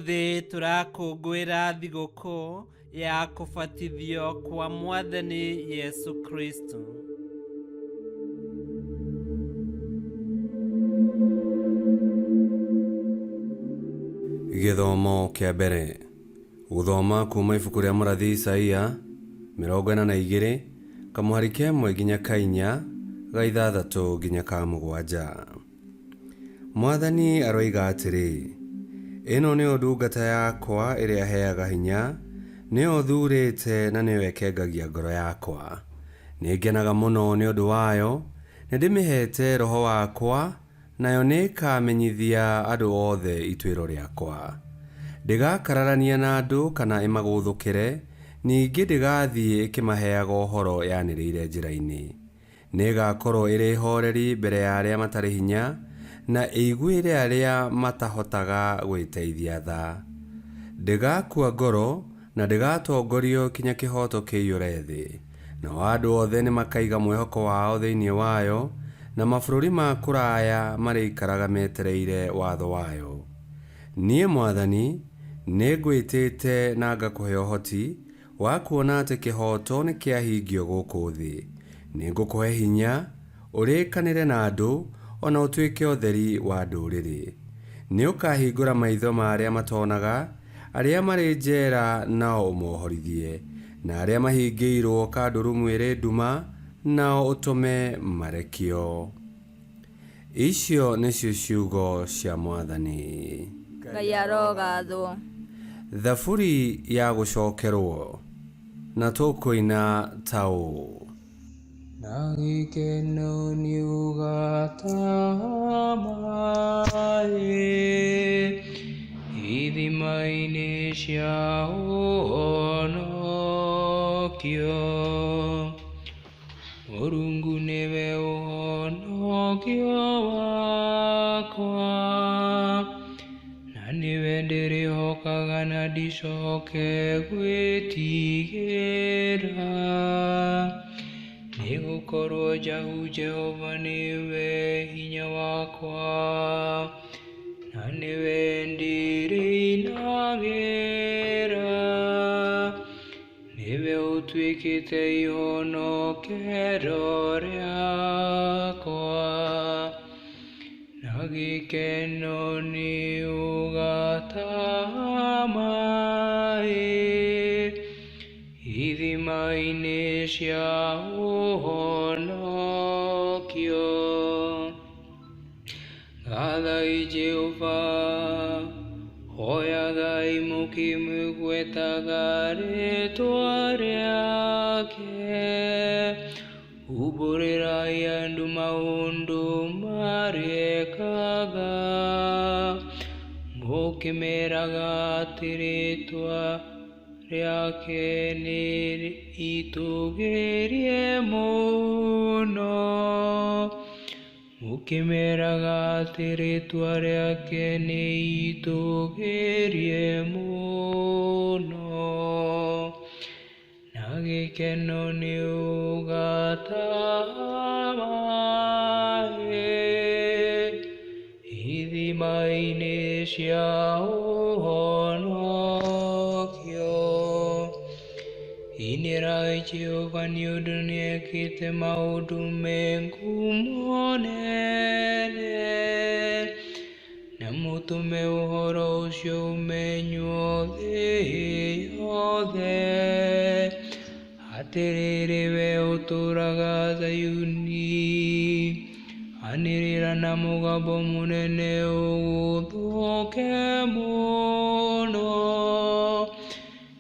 Ũmũthĩ tũrakũngũĩra thigũkũ ya kũbatithio kwa Mwathani Yesu Kristo. Gĩthomo kĩa mbere. Gũthoma kuma ibuku rĩa mũrathi Isaia 42 kamũhari ka ĩmwe nginya ka inya, ga ithathatũ nginya ka mũgwanja. Mwathani aroiga atĩrĩ, Ĩno nĩyo ndungata yakwa ĩrĩa heaga hinya, nĩyo thuurĩte na nĩyo ĩkengagia ngoro yakwa. Nĩngenaga mũno nĩ ũndũ wayo, nĩndĩmĩheete roho wakwa, nayo nĩĩkamenyithia andũ othe ituĩro rĩakwa. Ndĩgakararania na andũ kana ĩmagũthũkĩre, ningĩ ndĩgathiĩ ĩkĩmaheaga ũhoro yanĩrĩire njĩra-inĩ. Nĩĩgakorwo ĩrĩ hooreri mbere ya arĩa matarĩ hinya, na ĩiguĩre arĩa matahotaga gwĩteithia tha. Ndĩgakua ngoro, na ndĩgatongorio kinya kĩhooto kĩiyũre thĩ. Nao andũ othe nĩmakaiga mwĩhoko wao thĩinĩ wayo, na mabũrũri ma kũraya marĩikaraga metereire watho wayo. Niĩ Mwathani, nĩngwĩtĩte na ngakũhe ũhoti, wa kuona atĩ kĩhooto nĩkĩahingio gũkũ thĩ. Nĩngũkũhe hinya, ũrĩkanĩre na andũ, o na ũtuĩke ũtheri wa ndũrĩrĩ. Nĩũkahingũra maitho ma arĩa matonaga, arĩa marĩ njera nao ũmohorithie, na arĩa mahingĩirwo kandurumu ĩrĩ nduma nao ũtũme marekio. Icio nĩcio ciugo cia Mwathani. Ngai arogathwo. Thaburi ya gũcokerwo, na tũkũina ta ũũ. Na gĩkeno nĩũgataha maĩ ithima-inĩ cia ũhonokio. Mũrungu nĩwe ũhonokio wakwa, na nĩwe ndĩrĩhokaga na ndicoke gwĩtigĩra. Nĩgũkorwo Jahu Jehova nĩwe hinya wakwa, na nĩwe ndĩrĩinagĩra. Nĩwe ũtuĩkĩte ihonokero rĩakwa, na gĩkeno nĩũgataha maĩ ithima-inĩ cia ũhonokio. Gathai Jehova, hoyagai mũkĩmũgwetaga rĩĩtwa rĩake, umbũrĩrai andũ maũndũ marĩa ekaga, mũkĩmeraga atĩ rĩĩtwa rĩake nĩ itũgĩrie mũno, mũkĩmeraga atĩ rĩĩtwa rĩake nĩ itũgĩrie mũno. Na gĩkeno nĩũgataha maĩ ithima-inĩ cia ũhonokio. Inĩrai Jehova nĩ ũndũ nĩekĩte maũndũ me ngumo nene, na mũtũme ũhoro ũcio ũmenywo thĩ yothe. Atĩrĩrĩ we ũtũũraga Zayuni, anĩrĩra na mũgambo mũnene ũgũthũke mũno,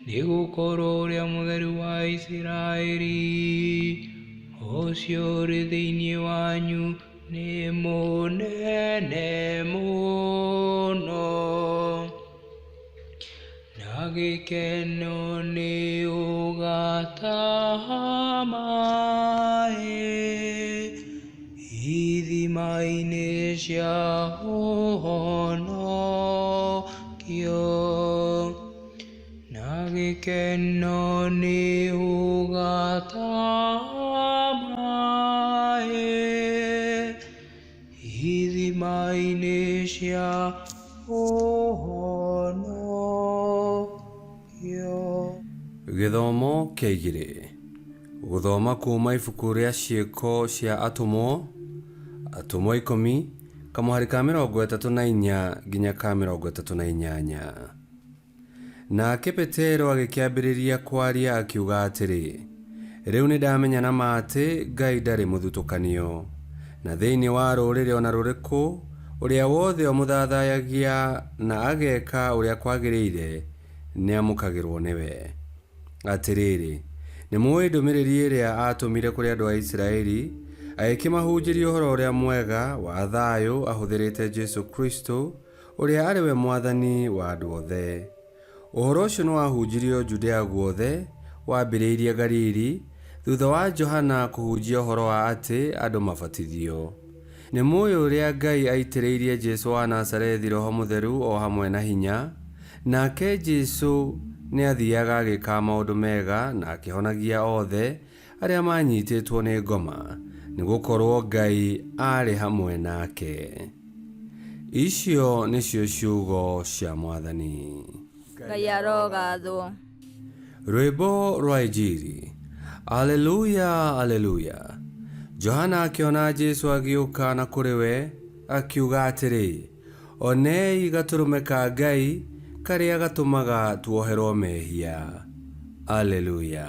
nĩgũkorwo ũrĩa Mũtheru wa Isiraeli, ũcio ũrĩ thĩinĩ wanyu, nĩ mũnene mũno. Na gĩkeno nĩũgataha maĩ ithima-inĩ cia ũhonokio. Na gĩkeno nĩũgataha maĩ ithima-inĩ cia ũhonokio. Gĩthomo kĩa igĩrĩ. Gũthoma kuma ibuku rĩa ciĩko cia atũmwo, atũmwo 10, kamũhari ka 34 nginya ka 38. Nake Petero agĩkĩambĩrĩria kwaria akiuga atĩrĩ, rĩu nĩndamenya na ma atĩ Ngai ndarĩ mũthutũkanio, na thĩinĩ wa rũrĩrĩ ona rũrĩkũ ũrĩa wothe ũmũthathayagia na ageka ũrĩa kwagĩrĩire nĩamũkagĩrwo nĩwe. Atĩrĩrĩ, nĩmũũĩ ndũmĩrĩri ĩrĩa aatũmire kũrĩ andũ a Isiraeli, agĩkĩmahunjĩria ũhoro ũrĩa mwega wa thayũ ahũthĩrĩte Jesũ Kristũ, ũrĩa arĩ we Mwathani wa andũ othe. Ũhoro ũcio nĩwahunjirio Judea guothe, wambĩrĩirie Galili, thutha wa Johana kũhunjia ũhoro wa atĩ andũ mabatithio. Nĩmũũĩ ũrĩa Ngai aitĩrĩirie Jesũ wa Nazarethi Roho Mũtheru o hamwe na hinya, nake Jesũ nĩathiaga agĩkaga maũndũ mega na akĩhonagia othe arĩa maanyitĩtwo nĩ ngoma, nĩgũkorwo Ngai aarĩ hamwe nake. Icio nĩcio ciugo cia Mwathani. Ngai arogathwo. Rwĩmbo rwa Injiri. Aleluya, aleluya. Johana akĩona Jesũ agĩũka na kũrĩ we, akiuga atĩrĩ, onei gatũrũme ka Ngai karĩa gatũmaga tuoherwo mehia. Aleluya.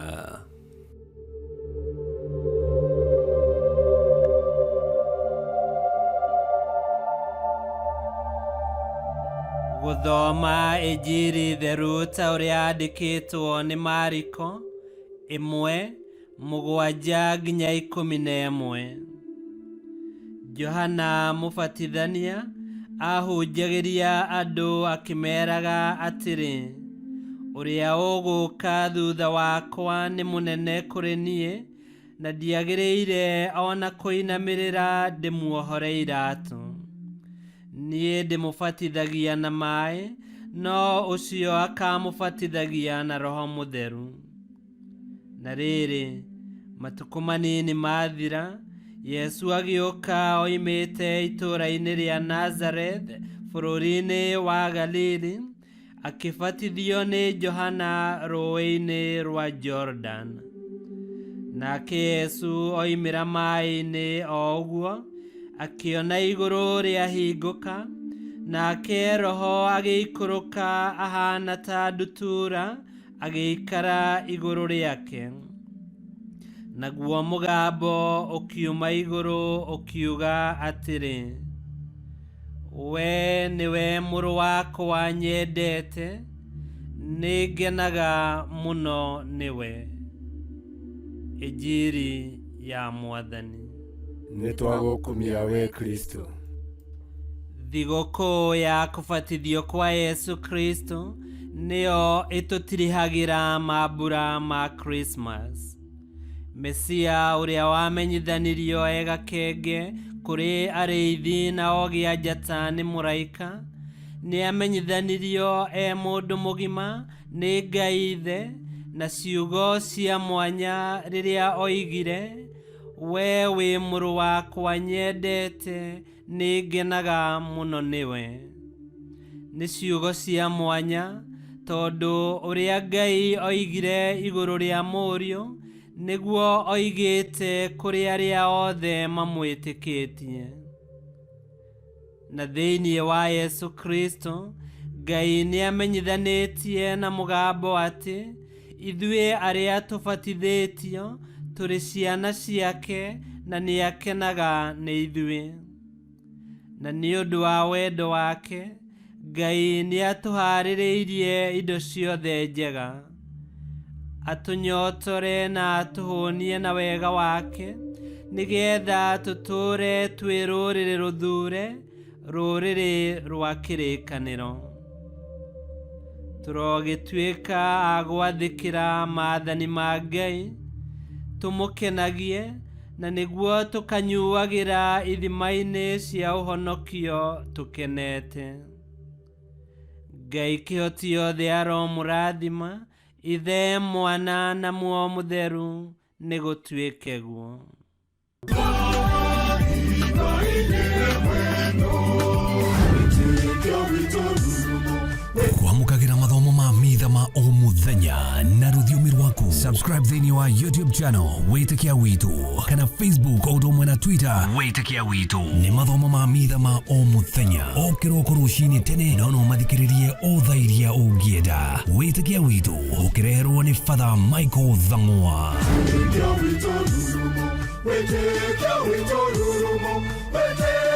Gũthoma Injiri theru ta ũrĩa yandĩkĩtwo nĩ Mariko 1 7 nginya 11. Johana Mũbatithania ahunjagĩria andũ akĩmeraga atĩrĩ, ũrĩa ũgũũka thutha wakwa nĩ mũnene kũrĩ niĩ, na ndiagĩrĩire ona kũinamĩrĩra ndĩmuohore iratũ. Niĩ ndĩmũbatithagia na maĩ, no ũcio akamũbatithagia na Roho Mũtheru. Na rĩrĩ, matukũ manini mathira, Yesu agĩũka oimĩte itũũra-inĩ rĩa Nazareth bũrũri-inĩ wa Galili, akĩbatithio nĩ Johana rũũĩ-inĩ rwa Jordan. Nake Yesu oimĩra maĩ-inĩ o ũguo, akĩona igũrũ rĩahingũka, nake Roho agĩikũrũka ahana ta ndutura, agĩikara igũrũ rĩake. Naguo mũgambo ũkiuma igũrũ ũkiuga atĩrĩ, we nĩwe mũrũ wakwa nyendete, nĩngenaga mũno nĩwe. Injiri ya Mwathani. Nĩtwagũkumia we Kristo. Thigũkũ ya kũbatithio kwa Yesu Kristo nĩyo ĩtũtirihagĩra mambura ma Christmas. Mesia ũrĩa wamenyithanirio e gakenge kũrĩ arĩithi na ogĩ a njata nĩ mũraika, nĩamenyithanirio e mũndũ mũgima nĩ Ngai Ithe na ciugo cia mwanya rĩrĩa oigire, we wĩ mũrũ wakwa nyendete, nĩngenaga mũno nĩwe. Nĩ ciugo cia mwanya tondũ ũrĩa Ngai oigire igũrũ rĩa mũriũ nĩguo oigĩte kũrĩ arĩa othe mamwĩtĩkĩtie. Na thĩinĩ wa Yesu Kristo, Ngai nĩamenyithanĩtie na mũgambo atĩ ithuĩ arĩa tũbatithĩtio tũrĩ ciana ciake na nĩakenaga nĩ ithuĩ. Na nĩ ũndũ wa wendo wake, Ngai nĩatũhaarĩrĩirie indo ciothe njega, atũnyotore na atũhũnie na wega wake, nĩgetha tũtũũre twĩ rũrĩrĩ rũthure, rũrĩrĩ rwa kĩrĩkanĩro. Tũrogĩtuĩka a gwathĩkĩra maathani ma Ngai, tũmũkenagie, na nĩguo tũkanyuagĩra ithima-inĩ cia ũhonokio tũkenete. Ngai kĩhoti yothe aromũrathima, Ithe, Mwana na Muoyo Mũtheru, nĩgũtuĩke guo. Kwamũkagĩra mathomo ma mitha ma o mũthenya. Mũthenya na rũthiomi rwaku. Subscribe thĩinĩ wa YouTube channel Wĩtĩkia Witũ kana Facebook o ũndũ ũmwe na Twitter Wĩtĩkia Witũ. Nĩ mathomo ma mitha ma o mũthenya o kĩroko rũcinĩ tene, no no mathikĩrĩrie o thaa iria ũngĩenda. Wĩtĩkia Witũ ũkĩreherwo nĩ Father Michael Thang'wa. Wĩtĩkia witũ rurumo, wĩtĩkia witũ rurumo, wĩtĩkia.